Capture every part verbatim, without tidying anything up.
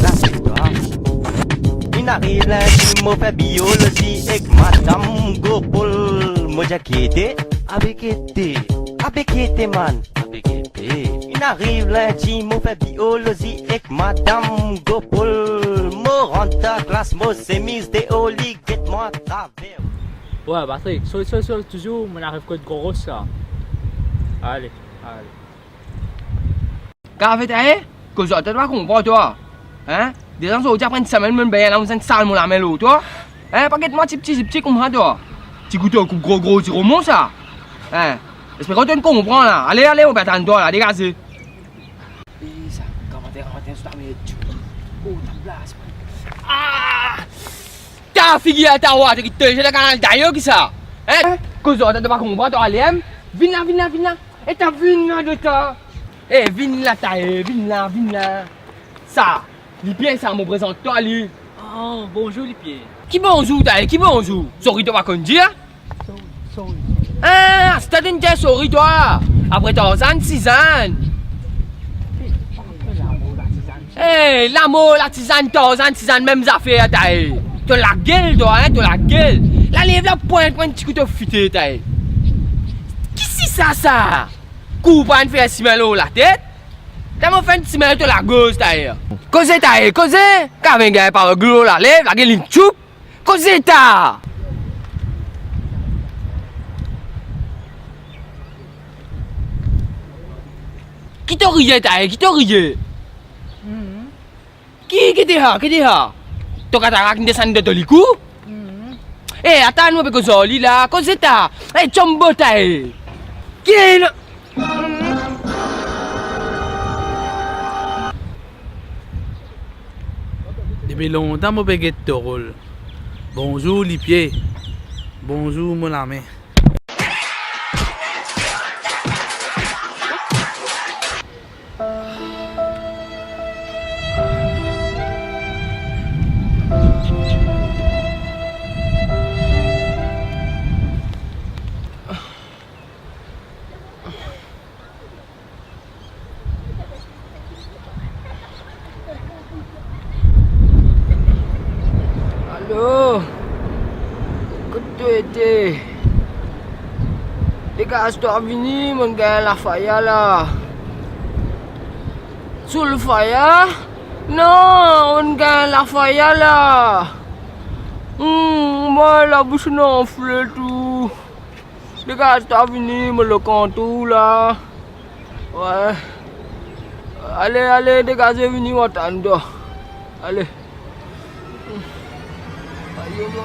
Lasistwar. Inn ariv lindi, mo fer biolozi ek madam Gopol. Mo dir, kiete? Abe kiete? Abe kiete, man? Abe kiete? Inn ariv lindi, mo fer biolozi ek madam Gopol. Mo rant dan klas, mo semiz deor, li get mwa atraver. Wey, Patrick, sori, sori, sori, touzour, mo ariv kot gro ros la. Ale, ale. Kavet, eh? Koz ar twa, to pa konpran twa. Hein? Deza zordi apre enn semenn, mo'nn bengn la, mo'nn sal mo lame lor twa. Hein? Pa get mwa tipti, tipti koumsa twa. Ti kouto koup gro, gro ti romon sa. Hein? Espere to konpran la. Ale, ale, mo pe atann twa la, degaze. E sa, kamarad, kamarad, zot ame tou. Oh, ta plas, man. Ah! Ta figir ta wa, to ki touy dan kanal Dayo ki sa? Hein? Koz ar twa, to pa konpran twa, ale, hein? Vinn la, vinn la, vinn la. E ta vinn la, de ta. E, vinn la, ta, e, vinn la, vinn la. Sa, Lipie sa, mo prezant twa li. Oh, bonzour, Lipie. Ki bonzour, ta, e, ki bonzour? Sori, to pa konn dir? Sori, sori, sori. Ah, si ta dinn dir sori, twa. Apre Tarzan, Sizann. Lamor, latizann. Ey, lamor, latizann, Tarzan, Sizann, mem zafer, ta, e. To lagel, twa, hein, to lagel. La lev la, pwint, pwint, ti kouto fite, ta, e. Ki si sa, sa? Koup ar enn fer simin lor latet. Ta mo fer enn simin lor to lagoz, ta, e. Koze, ta, e, koze. Kav inn gagn par glo lalev, lagel inn tchoup. Koze ta! Ki to riye, ta, e, ki to riye? Mhm. Ki, ki de sa, ki de sa? To katarak inn desann dan to likou? Mhm. E, atann, mo pe koz ar li la, koze ta! E, Jumbo, ta, e! Ki ena? Depi lontan mo pe get to rol. Bonzour, Lipie. Bonzour, mo lame. Alo, kot to ete? Degaz twa vini, mo'nn gagn lafaya la. Sou lafaya? Non, mo'nn gagn lafaya la. Hmm, mo labous inn anfle tou. Degaz twa vini, mo lor kantour la. Wey. Ale, ale, degaze vini, mo atann twa. Ale. Ayo, mo.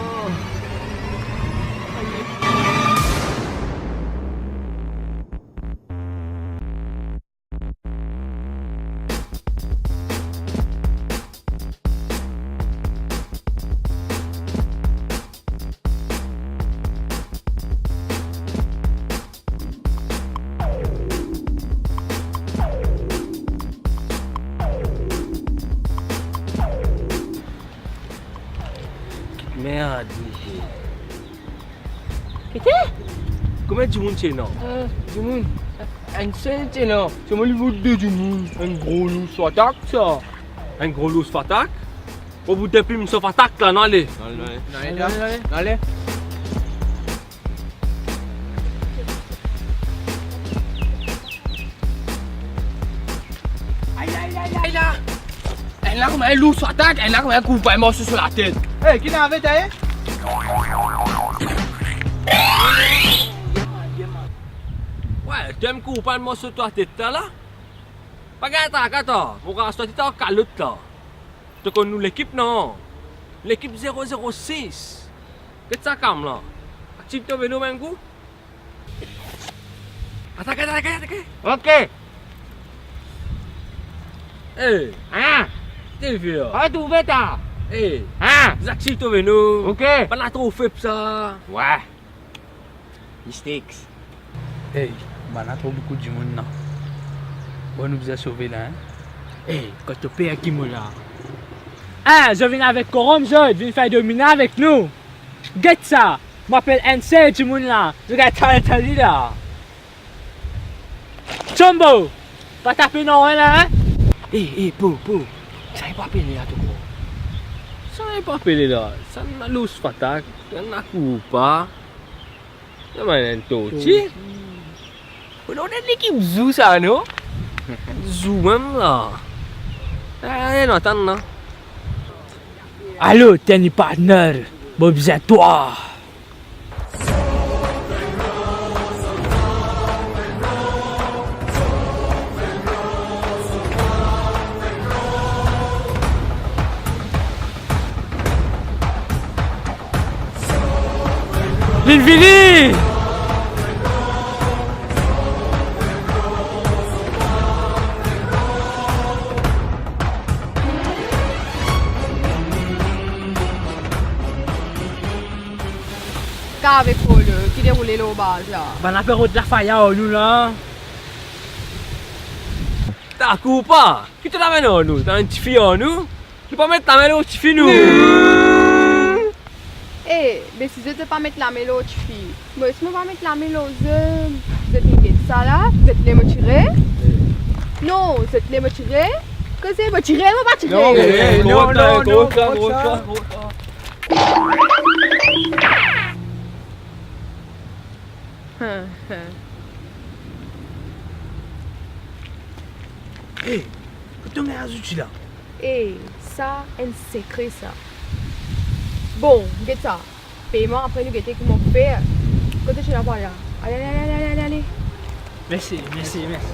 Merde, mete. Kite? Konbien dimoun ti ena? Eh, dimoun. Enn sel ti ena. Selman li vinn de dimoun. Enn gro lous fatak sa. Enn gro lous fatak? Ou pou deplim so fatak la, non, ale. Ale, ale, ale. Ay, ay, ay, ay, la. Enn la kouma enn lous fatak, enn la kouma enn koup enn morso so latet. Ey, ki nave ta, eh? Wey, to mem koup enn morso so latet la. Pa gagn traka, ta. Mo ras twa, ti ta kalot la. To konn nou lekip, non? Lekip zero zero sis. Get sa kam la. Aktiv to velo, mem kou. Atak, atak, atak, atak. Ok. Eh. Hein? Te vye. Pa trouve ta. Eh. Hein? Aktiv to velo. Ok. Bann la tro feb sa. Wey. Mistakes. Ey, bann la tro boukou dimoun la. Bon, nou bizin sove la, hein? Ey, kan to per ki mo la? Hein, zot vinn avek korom, zot vinn fer domina avek nou. Get sa, mo apel enn sel dimoun la, zot gagn talent li la. Jumbo, pa tape non la, hein? Ey, ey, po, po. Sa Pa pele la to krwar. Sa ena pa pele la. Sa ena lours fatak, sa ena koupa. Sa ena enn torti. Torti. Ou donn enn lekip zou sa, non? Zou mem la. Eh, nou atann la. Alo, Tenny partner, mo bizin twa. Linn vini! Ka avek Polo, ki deroule lor baz la? Bann la pe rod lafaya ar nou la. Ta kour pa, ki to amenn ar nou? To amenn tifi ar nou? Nou pa met lame lor tifi nou. Eh, be si zot, zot pa met lame lor tifi, mo osi mo pa met lame lor zot. Zot inn get sa la, zot le mo tire? Non, zot le mo tire? Koze mo tire, mo pa tire. Non, eh, eh, non, non, non, non, non, non, non. Hin, hin. Hey, kot to gagn sa zouti la? Hey, sa enn sekre sa. Bon, get sa. Peyman, apre nou gete kouma pou fer. Kot to ti ena par la? Ale, ale, ale, ale, ale, ale. Mersi, mersi, mersi.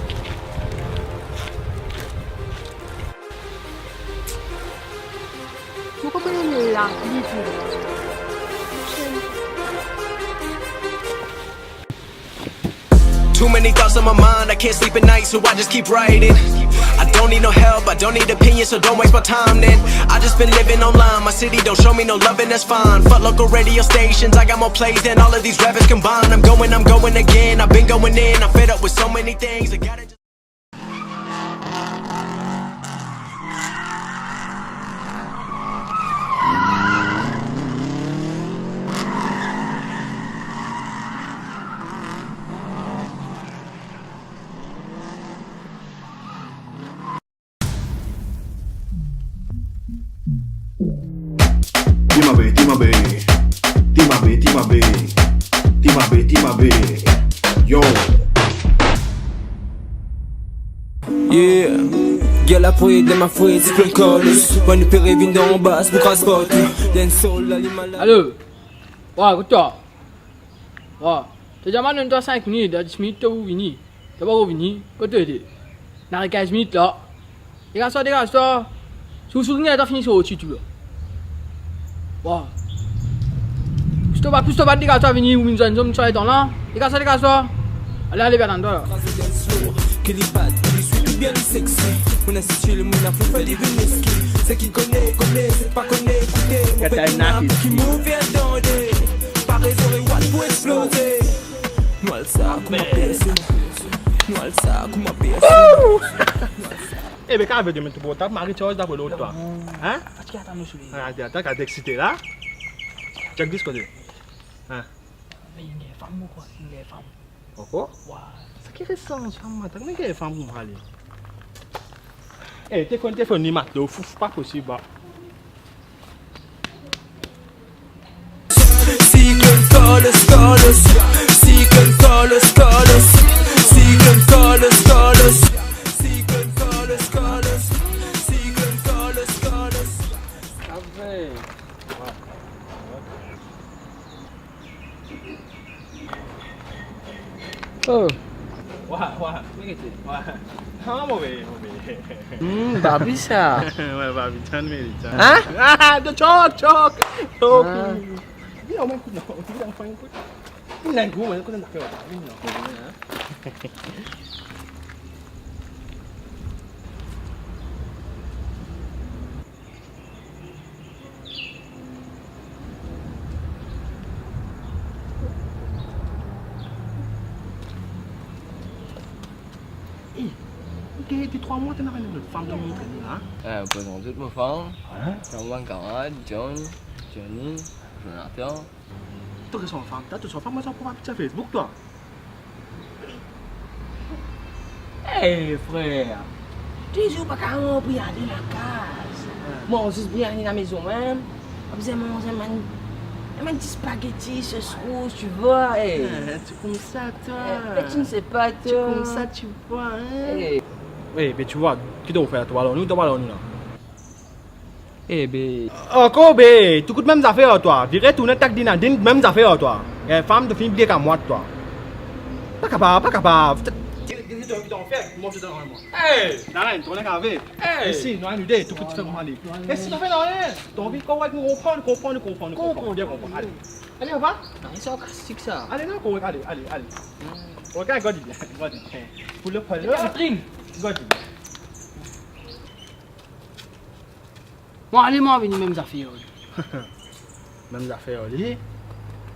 Mo konpran la, li dir. Too many thoughts on my mind, I can't sleep at night, so I just keep writing. I don't need no help, I don't need opinions, so don't waste my time then. I just been living online, my city don't show me no love, and that's fine. Fuck local radio stations, I got more plays than all of these rappers combined. I'm going, I'm going again, I've been going in, I'm fed up with so many things, I gotta just Timabe, Timabe. Timabe, Timabe. Timabe, Timabe. Yo. Yeah. Gyal apre dan ma fre, ti plen Carlos. Wan nou pe revinn dan bas pou kraz partou. Dancehall, la li malad. Alo. Wa, kot twa? Wa. To dir mwa donn twa sink minit, dan dis minit to pou vini. To pa pou vini, kot to ete? Ena kinz minit la. Degaz twa, degaz twa. Souri, souri, ena fini sorti tou la. Wa. Pous to bat, pous to bat, degaz twa, vini, ou vinn zwenn zom, twa letan la. Degaz twa, degaz twa. Ale, ale, pe atann twa la. Ki li bat, ki li sweet oubien li sexy. Mo ena stil, mo ena fou, fer li vinn eski. Seki kone, kone, seki pa kone, ekoute. Mo pe Katarina, ki move, tande. Pare zorey, wat pou exploze. Nou al sa kouma pese. Nou al sa kouma pese. Eh ben, ka ave de met pou portab, mari Charles dapre lot twa. Hein? Atann, atann, ka eksite la. Check dis kote. Hein? Inn gagn fam, mo krwar, inn gagn fam. Ankor? Wa. Sa ki resans, fam, atann, inn gagn fam pou mwa ale. Eh, telefon, telefon, li matlo, fouf, pa posib, ba. Cyclone Carlos, Carlos. Cyclone Carlos, Carlos. Cyclone Carlos, Carlos. Cyclone Carlos, Carlos. Cyclone Carlos, Carlos. Oh. Wa, wa, mete, wa. Ah, move, move. Hmm, babi sa. Wi, babi, tann meri sa. Hein? Ah, de chok, chok. Chok. Ah. Vinn, omen kout, non. Vinn, omen kout. Vinn, gro, omen kout, non. Vinn, non. Eh, ok, depi trwa mwa, to ena enn lot fam, to montre nou la. Eh, prezant zot mo fam. Hein? Sa mo bann kamarad, John, Johnny, Jonathan. To resans fam, ta, to resans fam, mo sa pou pa pitie Facebook, twa. Eh, frer, de zour pa kapav ranpli ale lakaz. Manz zis bien, ale lamezon, hein. Pa bizin manz enn bann, enn bann ti spaghetti, sos rouz, tu vois, eh. Ah, tu koumsa, twa. Eh, mais tu ne sais pas, tu toi. Koumsa, tu vois, hein. Eh. Eh, be, tu vois, ki to fer, to al ar nou, to al ar nou la. Eh, be. Ankor, be, tou kout mem zafer ar twa. Vire tourne, tak dinn, dinn, mem zafer ar twa. Eh, fam, to finn bliye kamwat, twa. Pa kapav, pa kapav. Hey! Nana, tourne kave. Hey! Isi, nou, nou de, tou kout fer kouma li. E si nou fer nanye, to anvi konpran, konpran, konpran, konpran, konpran, bien konpran. Ale. Ale, papa. Non, li sarkastik, sa. Ale, non, konpran, ale, ale, ale. Hmm. Regarde, regarde bien, regarde bien. Pou le pale. Catherine. Regarde bien. Bon, ale, mwa vini mem zafer, wi. Mem zafer, li.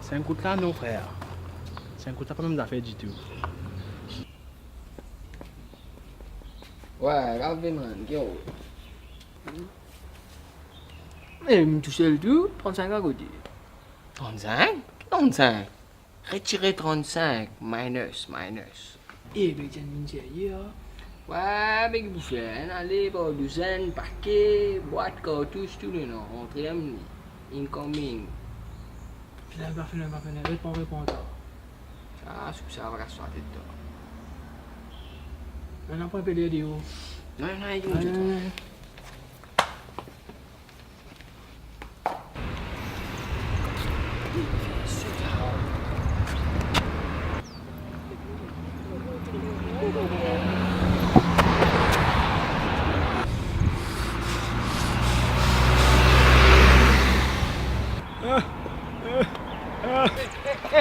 Sink kout la, non, frer. Sink kout la, pa mem zafer ditou. Wey, lave, man, yo. E, mo tousel tou, trannsink a kote? Trannsink? Ki trannsink? Retire trannsink, minus, minus. E, be, ti enn minn serye, a? Wey, be, ki pou fer, enn ale par douzenn, pake, bwat, kartous, tou le non, rantre mem li. Incoming. Finn ale, pa finn ale, pa finn ale, ret pran, ret pran ta. Sa, sou sa, pa kas twa latet, twa. Non, non, pran pe deor. Non, non, non, non, non.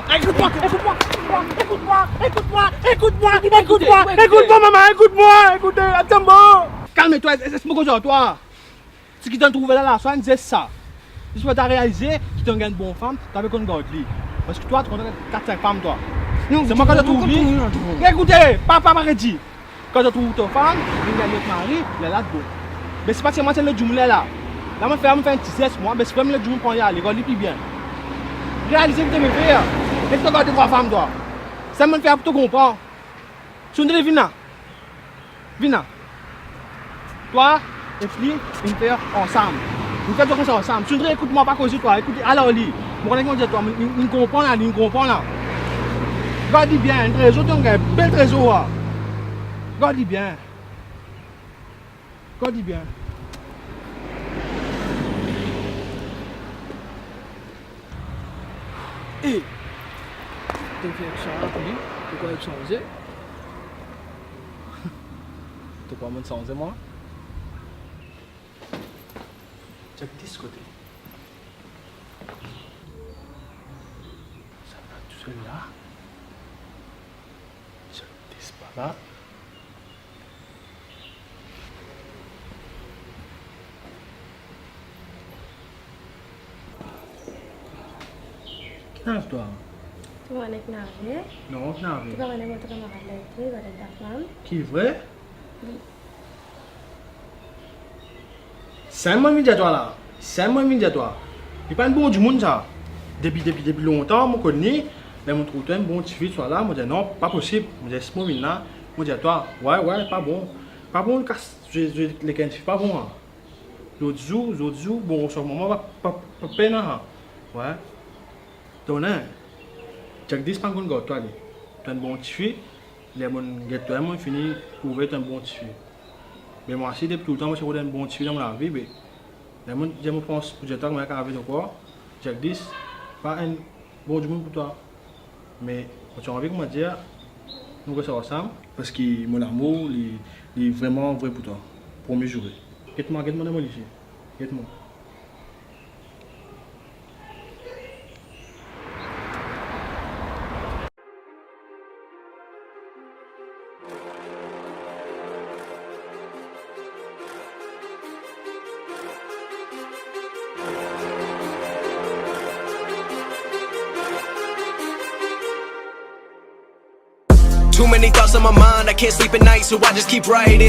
Ekout mwa, ekout mwa, ekout mwa, ekout mwa, ekout mwa, ekout mwa, mama, ekout mwa, ekout, atann bon. Kalm twa, es, es mo koz ar twa. Seki to'nn trouve la, la, swa enn zes sa. Zis pou to realize ki to'nn gagn bon fam, to pe konn gard li. Parski twa, to konn kat sink fam, twa. Non, selman kan to trouv li, ekoute, pa, pa, pa redi. Kan to trouv to fam, li gagn lot mari, lerla to bon. Me si pa ti mwa, ti enn lot dimoun lerla. La, mo fer, mo fer enn ti zes, mwa, be si vremem lot dimoun pran li ale, gard li pli bien. Realize ki to pe fer. E ki to gard de trwa fam, twa. Sa mo fer pou to konpran. Soundre, vinn la. Vinn la. Twa ek li, vinn fer ansam. Vinn fer zot koumsa ansam. Soundre, ekout mwa, pa koze twa. Ekout, al ar li. Mo kone ki mo dir twa, li, li, li konpran la, li konpran la. Gard li bien, enn trezor, to gagn bel trezor, wa. Gard li bien. Gard li bien. E, to fer sa pou li, to krwar li sanze? To krwar mo'nn sanze, mwa? Jagdish kote? Sa la tousel la. Jagdish pa la. Ki ariv twa? To pa nek nave? Non, ki nave? To pa nek mo kamarad la ete, li pa nek ta fam? Ki vre? Wi. Sa mo vinn dir twa la. Sa mo vinn dir twa. Li pa enn bon dimoun sa. Depi, depi, depi lontan mo konn li, ler mo trouv twa enn bon tifi, twa la, mo dir non, pa posib. Mo dir si mo vinn la, mo dir twa, wey, wey, pa bon. Pa bon kas zwe, zwe lek enn tifi, pa bon, an. Zot zour, zot zour, bon, sa moman pa, pa, pa pena, an. Wey. To'nn, Jagdish pa konn gard twa li. To enn bon tifi, ler mo'nn get twa, mo'nn fini trouve to enn bon tifi. Me mwa si depi toultan mo ti rod enn bon tifi dan mo lavi, be ler mo'nn dir mo pans pou dir twa kouma kav ankor, Jagdish pa enn bon dimoun pou twa. Me mo ti anvi kouma dir nou res ansam, parski mo lamour li, li vreman vre pou twa. Promi zoure. Get mwa, get mwa dan mo lizie. Get mwa. Too many thoughts on my mind, I can't sleep at night, so I just keep writing.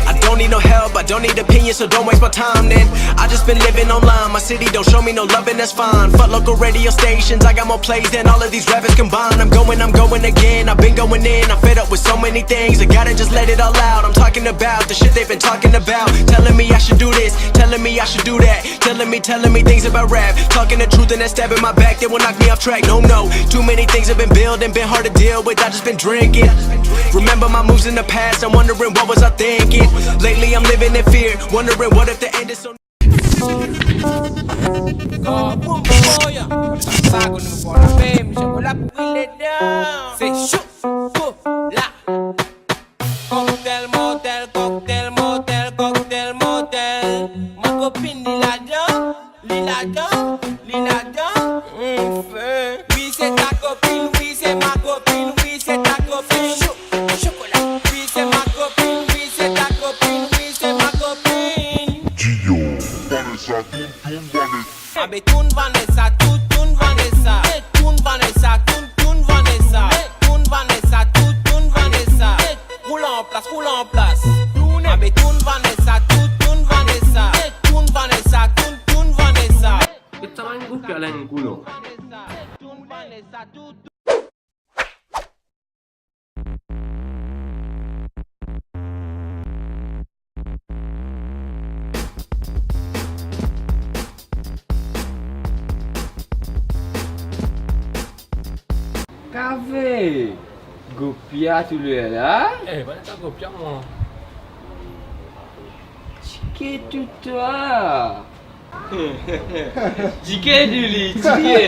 I Don't need no help, I don't need opinions, so don't waste my time then. I just been living online, my city don't show me no love and that's fine. Fuck local radio stations, I got more plays than all of these rappers combined. I'm going, I'm going again, I've been going in. I'm fed up with so many things, I gotta just let it all out. I'm talking about the shit they've been talking about, telling me I should do this, telling me I should do that, telling me, telling me things about rap. Talking the truth and then stabbing my back, they will knock me off track. No, no, too many things have been building, been hard to deal with. I just been drinking. Remember my moves in the past, I'm wondering what was I thinking. Lately I'm living in fear, wondering what if the end is so. Sa nou pou la mem, se pou la pou ledan. Se chokola. Cocktail mortel, cocktail mortel, cocktail mortel. Ma kopinn li ladan, li ladan, li ladan. Wi, se ta kopinn, wi, se ma kopinn, wi, se ta kopinn. Cho-, chokola. Wi, se ma kopinn, wi, se ta kopinn, wi, se ma kopinn. Gio. Vanessa, tourn, tourn, Vanessa. Abe tourn Vanessa, tourn, tourn Vanessa. Tourn Vanessa, tourn, tourn Vanessa. Tourn Vanessa, tourn, tourn Vanessa. Roul anplas, roul anplas. Abe tourn Vanessa, tourn, tourn Vanessa. Tourn Vanessa, tourn, tourn Vanessa. Get sa bann group la enn kou non. Tourn Vanessa, tourn, tourn. Kafe, gopia tou ler la? Eh, bann sa gopia mwa. Tike tou twa. Tike, Dili, tike.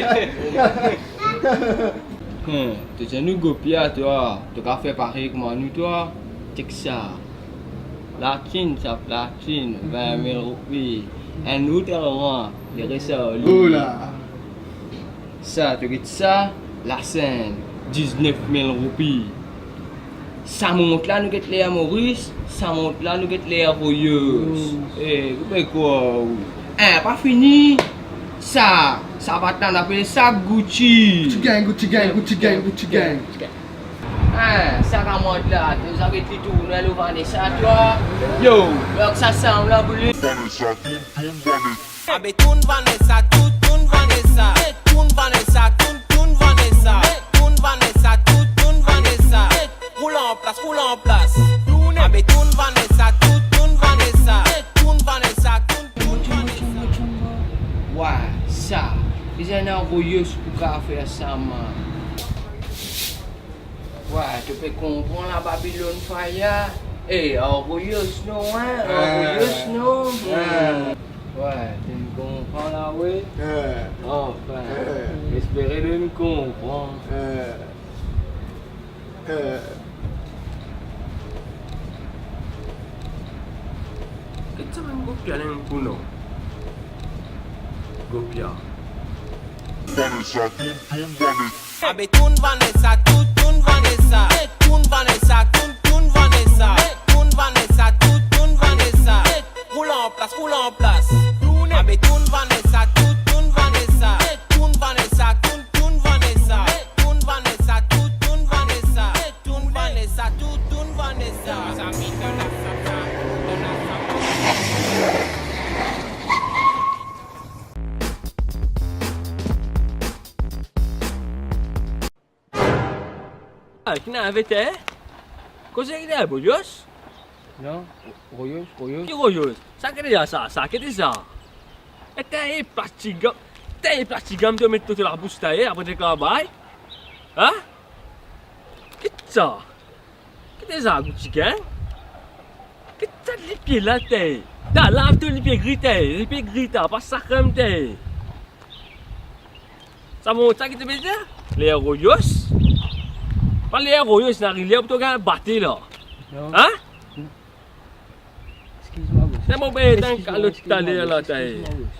Hmm, to ti nou gopia twa, to kav fer parey kouma nou twa. Tek sa. Latin, sa latin, vin mil roupi. Enn ou telman, li res ar li. Ola. Sa, to get sa, lasenn, diznef mil roupi. Sa mont la nou get ler Moris, sa mont la nou get ler Royos. Royos. Eh, ou pe krwar ou. Eh, pa fini. Sa, savat la, nou apel sa Gucci. Gucci gang, Gucci gang, Gucci gang, Gucci gang. Eh, sa kamwad la, to zame li tourn lor Vanessa, twa. Yo, donk sa sanm la pou li. Vanessa, tourn, tourn, Vanessa. Abe tourn Vanessa, tourn, tourn Vanessa. Tourn Vanessa, tourn, tourn Vanessa. Tourn Vanessa, tourn, tourn Vanessa. Roul anplas, roul anplas. Abe tourn Vanessa, tourn, tourn Vanessa. Tourn Vanessa, tourn, tourn Vanessa. Wa, sa. Bizin enn Royos pou kav fer sa, man. Wa, to pe konpran la Babylone Fire? Eh, ar Royos non, hein? Ar Royos non? Hmm. Wa, to'nn konpran la, wi? Anfin. Espere to'nn konpran. Get sa bann gopia la enn kou non. Gopia. Vanessa, tourn, tourn, Vanessa. Abe tourn Vanessa, tourn, tourn Vanessa. Tourn Vanessa, tourn, tourn Vanessa. Tourn Vanessa, tourn, tourn Vanessa. Roul anplas, roul anplas. Abe tourn Vanessa, tourn, tourn Vanessa. Tourn Vanessa, tourn, tourn Vanessa. Tourn Vanessa, tourn, tourn Vanessa. Tourn Vanessa, tourn, tourn Vanessa. Ah, ki ena avek, eh? Koze ki ena, Royos? Non, Royos, Royos. Ki Royos? Sa ki ena sa, sa ki ena sa? E ta e plastik gam, ta e plastik gam to met lor to labous ta e, apre to kav bay? Hein? Ki sa? Ki ena sa, Gucci gang? Ki sa lipie la ta e? Ta lav to lipie gri ta e, lipie gri ta, pa sa krem ta e. Sa bon, sa ki to pe dir? Ler Royos? Pa ler Royos, ena ler pou to gagn bate la. Non. Hein? Excuse-moi, boss. Se bon, ben, tann kalot taler la, ta e. Excuse-moi, boss.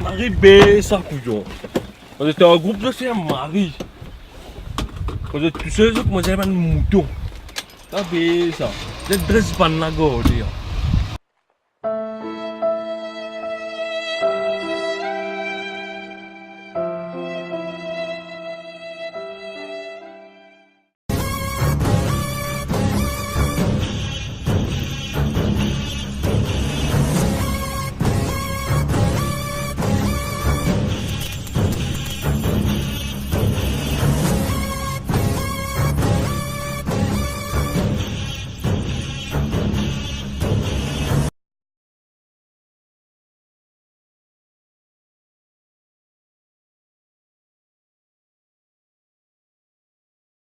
Mari be sa kouyon. Kan zot an group, zot fer mari. Kan zot tousel, zot koumans bann mouton. Sa be sa. Zot dres bann la garde, an.